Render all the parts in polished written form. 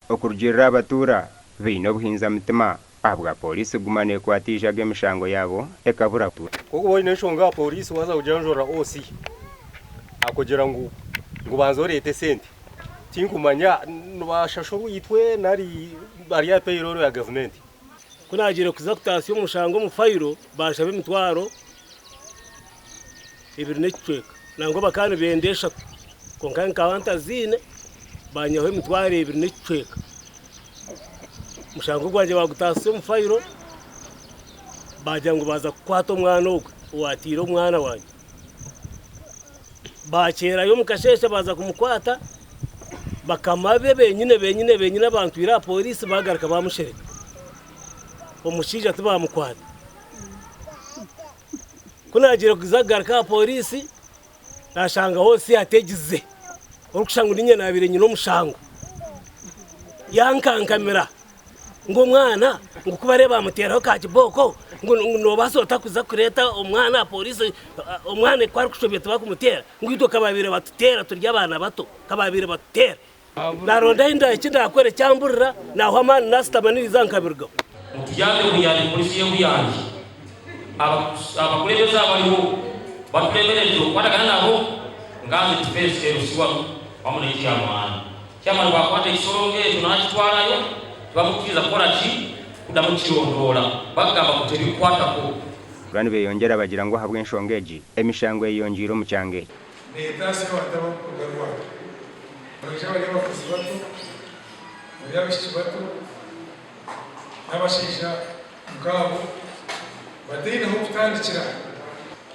Okurugiirira aha batuura, baine obuhinza mutima ahabwa pooriisi kuguma neekwata eijaga emishango yaabo ekabura. Ku orikuba oine enshonga aha pooriisi waaza kujanjura OC akugira ngu banza oreete esente. Tinkumanya nibashashurwa itwe nari bari aha payroll ya gavumenti. Ku naagiire kuza kutaasya omushango omu fayiro, banshaba emitwaro ebiri n'ekicweka. Nangwa bakaba nibenda eshatu, kwonka nkaba ntaziine, baanyihaho emitwaro ebiri n'ekicweka. Omushango gwangye baagutaasisa omu fayiro, baagira ngu baaza kukwata omwana ogwo owaataire omwana wangye. Baakyerayo omu kasheeshe baaza kumukwata, bakama be benyine benyine benyine abantwire aha pooriisi baagaruka baamushereka. Omushaija tibaamukwata. Ku naagiire kuza kugaruka aha pooriisi, naashanga hosi ategize, orikushusha ngu niinye naabaire nyine omushango. Yankankamira. Ngu omwana ngu ku bariyo bamuteeraho ka kibooko ngu noobaasa ota kuza kureeta omwana aha pooriisi omwana ku arikushobya tibakumuteera ngu itwe ka baabaire batuteera turi abaana bato ka baabaire batuteera. Naaronda ahi eki ndaakore kyamburira naahwa amaani naashutama niiza nkabirugaho. Mutuyambe Buyandi Polisi y'e Buyandi abakulembeze abariho baturemereire okukwatagana nabo nga nze Tifesi LC wanu wamu ne Chairman. Chairman bwakwata ekisolo ng'ekyo nakitwarayo tibamukiriza kukora ki? Kudamu kukirondoola bagamba ngu tebikukwatako. Ba nibeyongyera bagira ngu ahabw'enshonga egi, emishango eyeyongyeire omu kyanga eki. Neetaasya abantu abarikuruga rwara. Nibaija bari abakazi bato, bari abaishiki bato, n'abashaija nk'abo bataine h'okutandikira.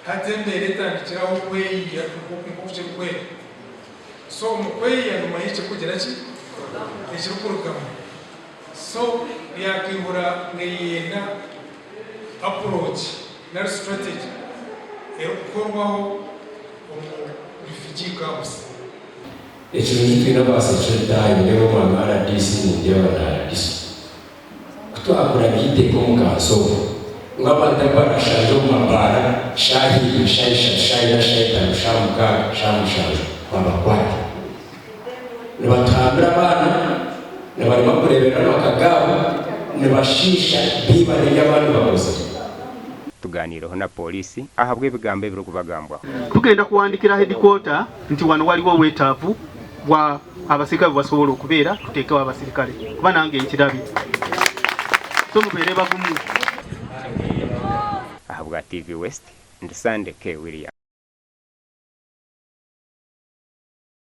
Hati embeera etandikire aho kweyiya nk'oku kirikwetwa. So omu kweyiya nomanya ekirikugira ki? Ekirikurugamu. So yaakaihura neeyenda approach nari strategy erikukorwaho omu refugee camps. Ekirungi twine aba security nindeeba omwami wa rdc nindeeba na RDC. Ku twakurabya eiteeka omu kanso omu ngu abantu abu barashanje omu mabaara shaaha ibiri, shaaha ishatu, shaaha ina, shaaha itaano, shaaha mukaaga, shaaha mushanju twabakwata. Nibatuhambira abaana, nibarema kureeberera amaka gaabo, nibashiisha, baiba n'ebi abandi bakozire. Tugaaniireho na pooriisi ahabw'ebigambo ebirikubagambwaho. Tugenda kuwandikira headquarter nti wano waliwo obwetaavu bwa abasirikale bwebasobola okubeera tuteekewo abasirikale kuba nange nkirabye so mubeere bagumu. Ahabwa TV West, ndi Sunday K. William.